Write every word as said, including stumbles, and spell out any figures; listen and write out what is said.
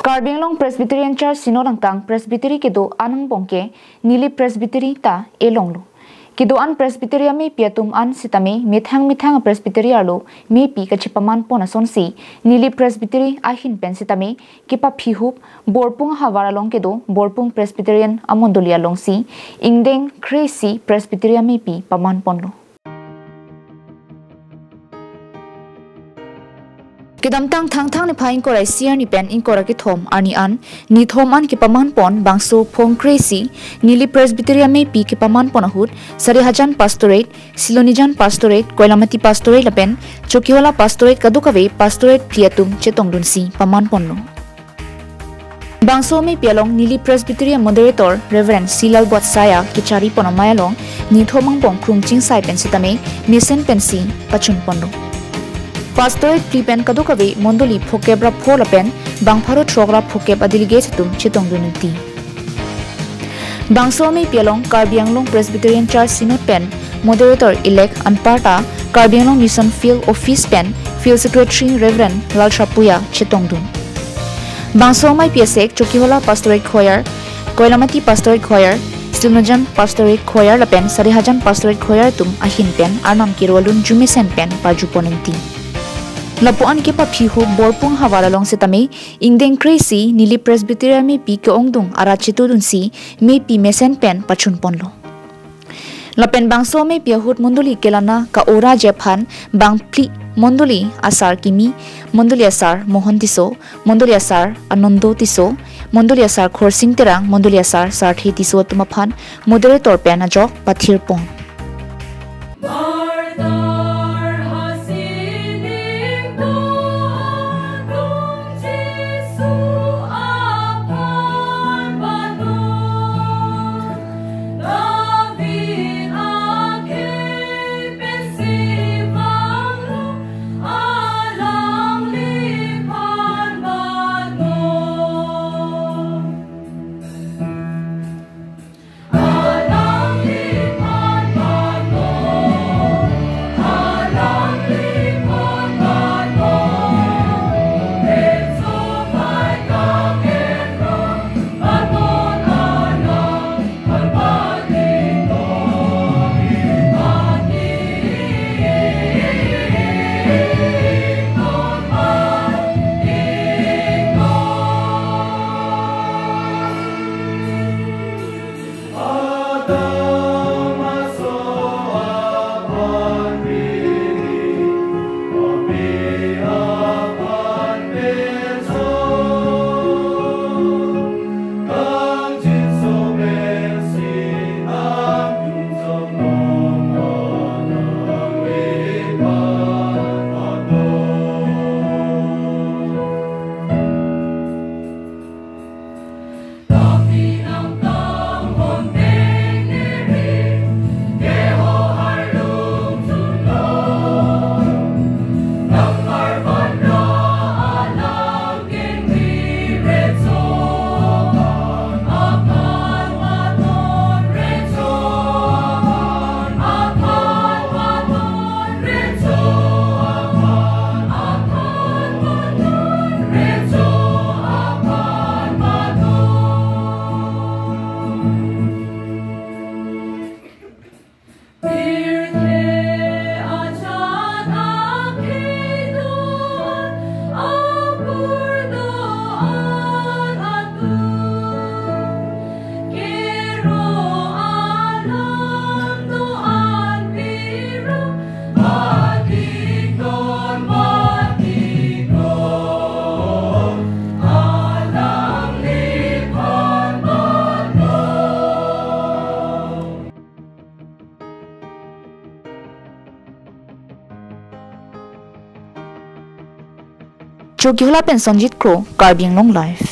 Karbi Anglong Presbyterian Church Synod angtang Presbytery kedo-an angbong ke neli Presbytery ta elonglo. Kedo-an Presbytery amepi atum an sitame methang methang Presbytery arlo mepi kachepaman pon asonsi neli Presbytery ahin pen sitame kepaphihup Borpung ahavar along kedo Borpung Presbyterian amondoli alongsi ingdeng kre-isi Presbytery amepi paman ponlo. Kedamtang Thangthang niphai ingkoi ra isi arni pen ingkoi ra kethom arni an nithom an kepaman pon bangso phong kre-isi neli Presbytery amepi kepaman pon ahut Sarihajan Pastorate, Silonijan Pastorate, Koilamati Pastorate lapen Chokihola Pastorate kadokave Pastorate phli atum chetongdunsi paman ponlo. Bangso amepi along neli Presbytery Moderator Reverend C. Lalbot Saya kechari pon amei along nithom angbong krungching sai pen sitame mesen pensi pachun ponlo. Pastorate phli pen kadokave mondoli phokep ra pho lapen bang pharo throk ra phokep a-delegate atum chetongdun unti. Bangso amepi along Karbi Anglong Presbyterian Church Synod pen Moderator Elect anparta Karbi Anglong Mission Field Office pen Field Secretary Reverend Lalsra Puya chetongdun. Bangso ameipi asek Chokihola Pastorate Choir, Koilamati Pastorate Choir, Silonijan Pastorate Choir lapen Sarihajan Pastorate Choir atum ahin pen arnam kero alun jumesen pen parju pon unti. Lapu-an kepaphihup Borpung ahavar along sitame ingdeng kre-isi neli Presbytery amepi ke-ongdung arat chetudunsi mepi mesen pen pachun ponlo. Lapen bangso amepi ahut mondoli kelana ka-ora je aphan bang phli mondoli asar kimi, mondoli asar Mohon Tisso, mondoli asar Anando Tisso, mondoli asar Khorsing Terang, mondoli asar Sarthe Tisso atum aphan Moderator pen ajok pathir pon. Chokihola pen Sonjit Kro, Karbi Anglong Live.